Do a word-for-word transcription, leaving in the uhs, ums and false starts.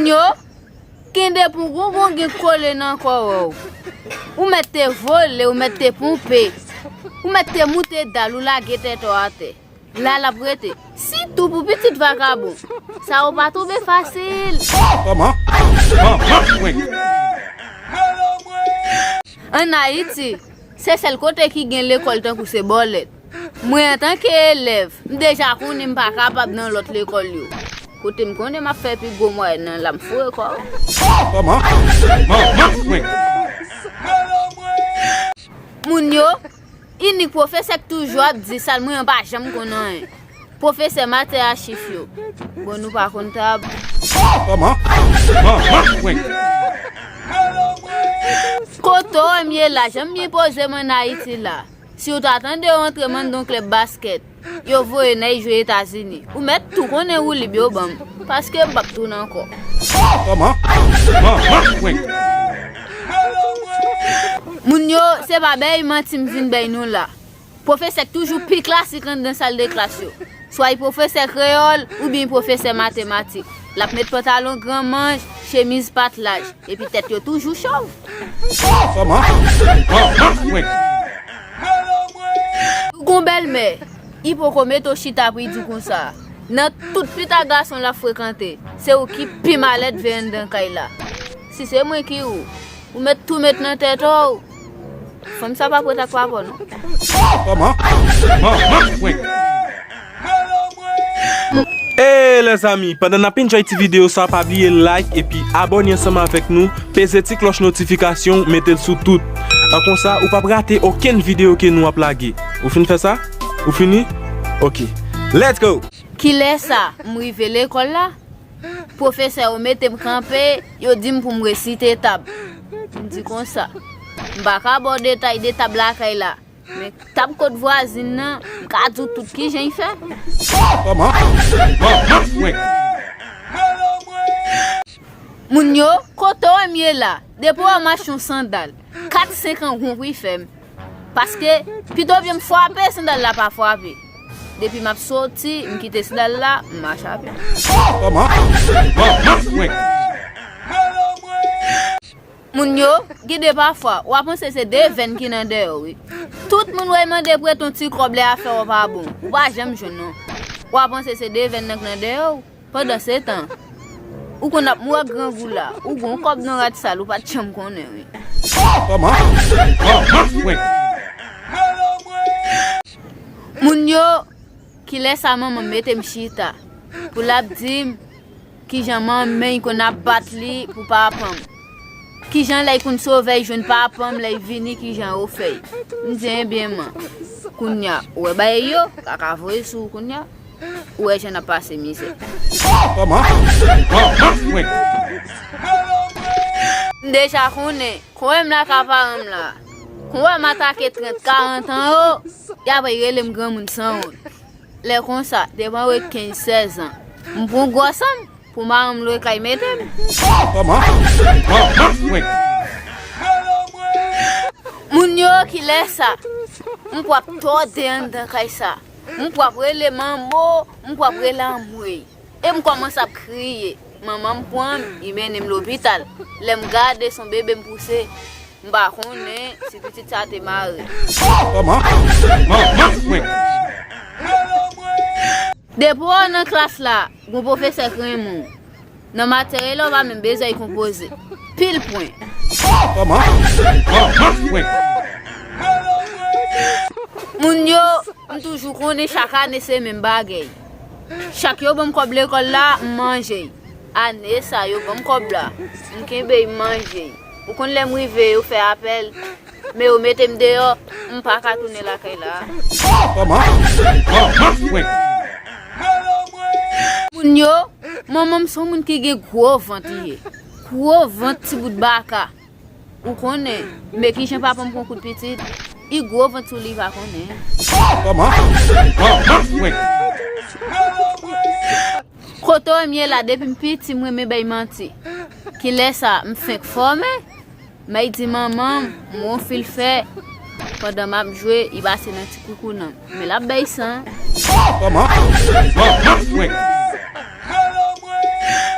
Yo, gen de pou gongon gen kole nan kò w. Ou mèt te vole, ou mèt te ponpe. Ou mèt te moute dal, ou lage tèt ou atè. La l ap rete. Sitou pou pitit vakabon. Sa yo pa tonbe fasil. Kòman? Kòman? Wi. Ann Ayiti, se sèl kote ki gen lekòl tankou se bòlèt. Mwen, antanke elèv, m deja konnen m pa kapab nan lòt lekòl yo. Kote m konnen m ap fè pi gwo mwayèn nan, la m foure kò. Kòman? Kòman? Wi. Moun yo, inik pwofesè k toujou ap di sal mwen an pa janm konn anyen. Pwofesè matè a chif yo. Bon, nou pa konn tab. Kòman? Kòman? Wi. Kote w ye la, jan m byen poze m ann Ayiti la. Si w ta tande yo antre m anndan yon klèb baskèt, yo voye n al jwe Etazini. Ou mèt tou konnen woulib yo ban m, paske m p ap tounen ankò. Kòman? Kòman? Wi. Moun yo, se pa bay manti m vin bay nou la. Pwofesè k toujou pi klasik anndan sal de klas yo. Swa li pwofesè kreyòl oubyen li pwofesè matematik. L ap met pantalon gran manch, chemiz pat laj, epi tèt yo toujou chòv. Kòman? Kòman? Wi. Ou gon bèlmè, li poko mete w chita pou li di w konsa. Nan tout pita gason l ap frekante, se ou ki pi malèdve anndan kay la. Si se mwen ki ou, ou mèt tou met nan tèt ou. Fanm sa pa prèt ak papa w non. Kòman? Kòman? Wi. E lèzanmi, pandan n ap enjoy ti videyo sa, pa bliye like epi abòne ansanm avèk nou, peze ti klòch notifikasyon, mete l sou tout. An konsa, ou p ap rate okenn videyo ke nou ap lage. Ou fin fè sa? Ou fini? Ok. Let's go! Kilè sa, m rive lekòl la, pwofesè yo mete m kanpe, yo di m pou m resite tab. M di konsa, m pa ka ba w detay de tab lakay la, men tab kot vwazin nan, m ka di w tout kijan l fè. Kòman? Kòman? Wi. Moun yo, kote w ye la? Depi w wè m achte yon sandal, kat senk an gon pri fè m. Paske, pito byen m frape, sandal la pa frape. Depi m ap soti, m kite sandal la, m mache a pye. Kòman? Kòman? Wi. Moun yo, gen de pafwa, w a panse se de venn ki nan dèyè w, wi. Tout moun w ap mande prete yon ti kòb lè afè w pa bon. Ou pa janm jwenn, non. W a panse se de venn nan k nan dèyè w. Pandansetan, ou konn ap mouri ak grangou la, ou gon kòb nan rad sal, ou pa t janm konnen, wi. Kòman? Kòman? Wi. Moun yo, kilè sa manman m mete m chita pou l ap di m kijan manman m konn ap bat li pou papa m. Kijan lè l konn sove l jwenn papa m, lè l vini, kijan yo fè l. M di, ebyen, man, kounye a, ou wè bagay yo, kaka voye sou ou kounye a. Ou wè jan n ap pase mizè. Kòman? Kòman? Wi. M deja konnen, konn wè m la ka paran m la. Konn wè m atake trant, karant an yo, y ap rele m granmoun sanwont. Lè konsa, depi mwen gen kenz, sèz an, m pran gwòs an m pou madanm lwe kay mete m. Kòman? Kòman? Wi. Moun yo, kilè sa? M p ap tòde anndan kay sa. M p ap rele manbo, m p ap rele anmwey. E m kòmanse ap kriye. Manman m pran m, li mennen m lopital. Lè m gade, se yon bebe m pouse. M pa konnen si pitit sa te mare. Kòman? Kòman? Wi. Depi w nan klas la, gon pwofesè k renmen w. Nan materyo la, ou pa menm bezwen konpoze. Pil pwen. Kòman? Kòman? Wi. Moun yo, m toujou konnen chak ane se menm bagay. Chak yo ban m kòb lekòl la, m manje. Ane sa, yo ban m kòb la. M kenbe, m manje. Ou konn lè m rive, yo fè apèl. Men yo mete m deyò, m pa ka tounen lakay la. Kòman? Kòman? Wi. Moun yo, manman m se yon moun ki gen gwo vant li ye. Gwo vant ti bout baka. Ou konnen, men kijan papa m pran kout pitit, li gwo vant sou li pa konnen. Kòman? Kòman? Wi. Kote w ye la, depi m piti, m renmen bay manti. Kilè sa, m fenk fòme. M al di manman m, m wè yon fi l fè, pandan m ap jwe, li pase nan ti koukounan m. Men l ap bay san. Kòman? Kòman? Wi.